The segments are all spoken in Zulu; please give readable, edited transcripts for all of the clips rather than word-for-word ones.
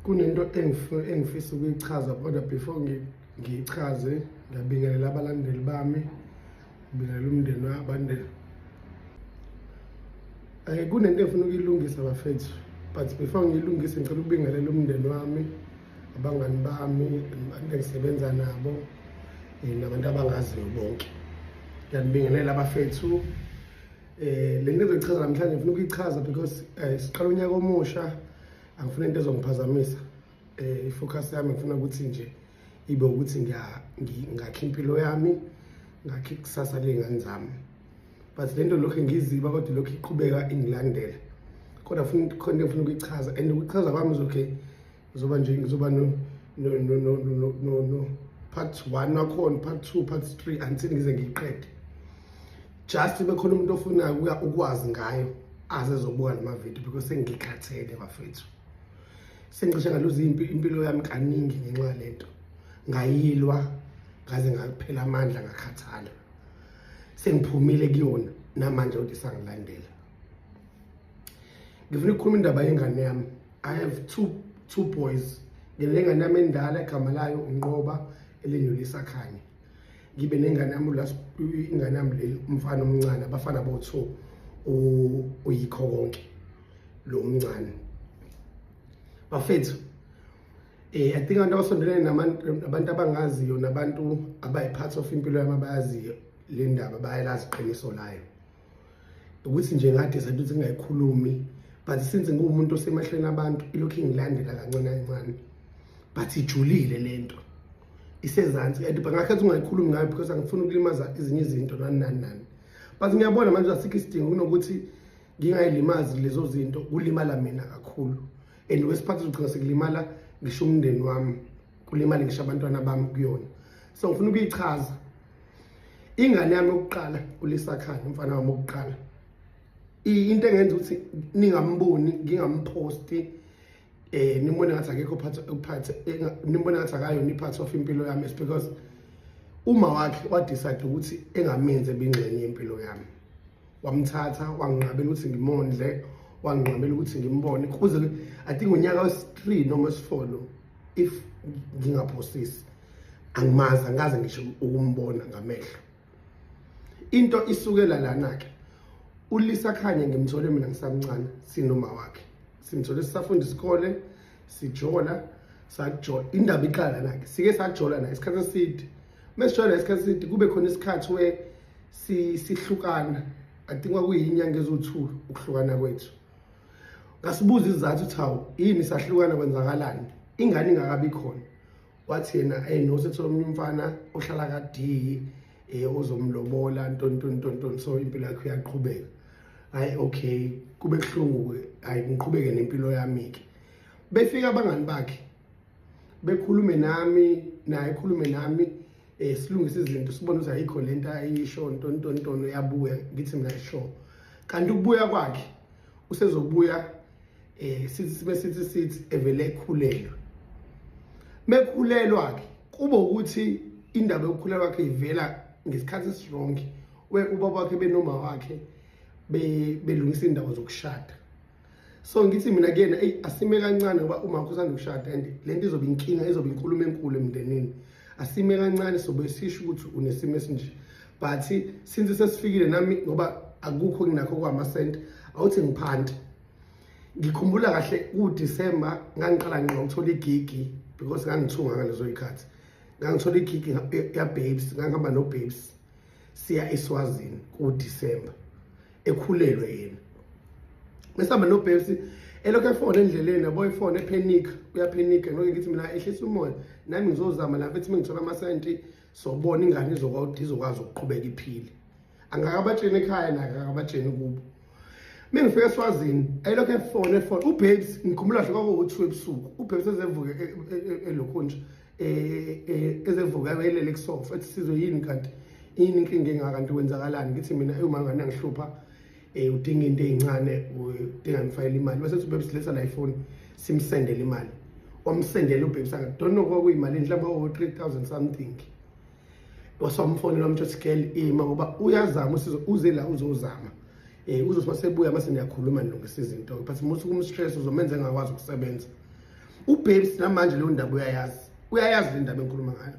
Kunento engifisa ukuyichaza, kodwa before ngiyichaze, ngiyabingelela abalandeli bami, ngibingelela umndeni wabandela. Kunento engifuna ukuyilungisa, bafethu, but before ngiyilungise, ngicela ukubingelela umndeni wami, abangani bami, abantu engisebenza nabo, nabantu abangaziyo bonke. Ngiyanibingelela, bafethu. Le nto engizoyichaza namhlanje, ngifuna ukuyichaza because siqala unyaka omusha, angifuni into ezongiphazamisa. I-focus yami ngifuna ukuthi nje ibe ukuthi ngakha impilo yami, ngakha ikusasa ley'ngane zami, but le nto lokhu ngiyiziba, kodwa lokhu iqhubeka ingilandela. Kodwa funa khona into engifuna ukuyichaza, and ukuchaza kwami okay, ngizoba nje ngizoba no part 1 wakhona, part 2, part 3, until ngize ngiyiqede. Just bekhona umuntu ofunayo ukwazi ngayo, aze ezobuka lama video, because sengikhathele, bafethu. Sengicishe ngaluza impilo yami kaningi ngenxa yalento. Ngayilwa ngaze ngaphela amandla, ngakhathala, sengiphumile kuyona namanje kodwa isangilandela. Ngifuna ukukhuluma indaba yengane yami. I have two boys. Nginengane yami endala, igama layo uNqoba, elinye uLisakhanye. Ngibe nengane yami, ingane yami le, umfana omncane, abafana bo-two, uyikho konke lo mncane. Bafethu, I think abantu abasondelene nabantu abangaziyo nabantu abayi-part of impilo yami abayaziyo le ndaba, bayalazi iqiniso layo, ukuthi nje nga-decide ukuthi ngingayikhulumi, but since ngiwumuntu osemehlweni abantu, ilokhu ingilandela kancane kancane, but ijulile lento, isezansi, and ngakhetha ungayikhulumi ngayo because angifuni ukulimaza ezinye izinto, nani nani nani. But ngiyabona manje asikho isidingo kunokuthi ngingayilimazi lezo zinto, kulimala mina kakhulu, and kwesiphathi uzogcina sekulimala ngisho umndeni wami, kulimale ngisho abantwana bami kuyona. So ngifuna ukuyichaza ingane yami yokuqala, uLisakhanya, umfana wami wokuqala. Into engenza ukuthi ningamboni, ngingamphosti, nimbone ngathi akekho phathi uphathe, nimbone ngathi akayona i-part of impilo yami, is because uma wakhe wa-decide ukuthi engamenzi ebingxenye yempilo yami. Wamthatha, wanginqabela ukuthi ngimondle, wanginqabela ukuthi ngimbone kuze, I think, unyaka wesi-3 noma wesi-4 lo, if ngingaphosisi. Angimazi, angikaze ngisho ukumbona ngamehlo. Into isukela lana-ke. ULisakhanye ngimthole mina ngisamncane, sinoma wakhe, simthole sisafunda isikole, sijola, sajola. Indaba iqala lana-ke. Sike sajola naye isikhathi eside. Mesijola isikhathi eside, kube khona isikhathi we sihlukana. I think kwakuyinyanga eziwu-2 ukuhlukana kwethu. Ngasibuza isizathu ukuthi, hawu, yini sahlukana, kwenzakalani, ingane ingakabi khona? Wathi yena, no, sethola omunye umfana ohlala ka-D, ozomlobola, ntoni ntoni ntoni ntoni, so impilo yakhe iyaqhubeka. Hayi, okay, kube kuhlungu-ke, hayi, ngiqhubeke nempilo yami-ke. Befika abangani bakhe, bekhulume nami, naye ekhulume nami, silungise izinto, sibone ukuthi ayikho lento ayisho, ntoni ntoni ntoni. Uyabuya, ngithi mina, sure. Kanti ukubuya kwakhe usezobuya, sithi sibe sithi evele ekhulelwe. Mekhulelwa ke, kube ukuthi indaba yokukhulelwa kwakhe ivela ngesikhathi esi-wrong, we ubaba wakhe benoma wakhe belungisa indaba zokushada. So ngithi mina kuyena, eyi, asime kancane, ngoba uma usanda ukushada and lento izobe inkinga, izobe inkulumo enkulu emndenini. Asime kancane, sobe sisho ukuthi unesimo esinje, but since sesifikile nami, ngoba akukho nginakho kwamasenti, awuthi ngiphanti. Ngikhumbula kahle, kuDisemba ngangiqala ngqa ukuthola i-gig, because ngangithunga ngalezo yikhathi. Ngangithola i-gig ya Babes, ngangihamba no Babes siya eSwazini kuDisemba, ekhulelwe yena. Mesihamba no Babes, elokhu efona endleleni, yabo, ifone, e-panic, uya-panic. Ngeke, ngithi mina, ehlisa umoya, nami ngizozama la mfethu, ngithola amasenti, sobona ingane izokwazi ukuqhubeka iphile. Angakabatsheni ekhaya, naye akakabatsheni kubo. Mengifika eSwazini, ayilokhu efona, efona uBabes. Ngikhumbula kahle, kwakuwu-2 ebusuku, uBabes ezevuke elokhu nje, ezevuka elele kusofa, ethi, "Sizwe, yini kanti? Yini inkinga engaka kanti? Kwenzakalani?" Ngithi mina, "Uma ngane angihlupha, udinga into ezincane, udinga ngifakele imali." Bese uthi uBabes, "Letha la ifoni, simsendele imali." Wamsendela uBabes, I don't know kwakuyimali, mhlawumbe kwaku 3000 something. Wasamfonela, wamtsho ukuthi, "Girl, ima, ngoba uyazama usizo, uze la uzozama, uzothi masebuya mase niyakhuluma, nilungisa izinto, but musu kum-stress, uzomenza engakwazi ukusebenza." UBabes namanje leyo ndaba uyayazi, uyayazi le ndaba engikhuluma ngayo.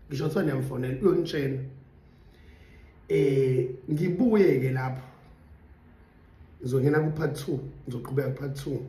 Ngisho kuthiwa niyamfonela, uyonitshena. Ngibuye ke lapho, ngizongena ku part 2, ngizoqhubeka ku part 2.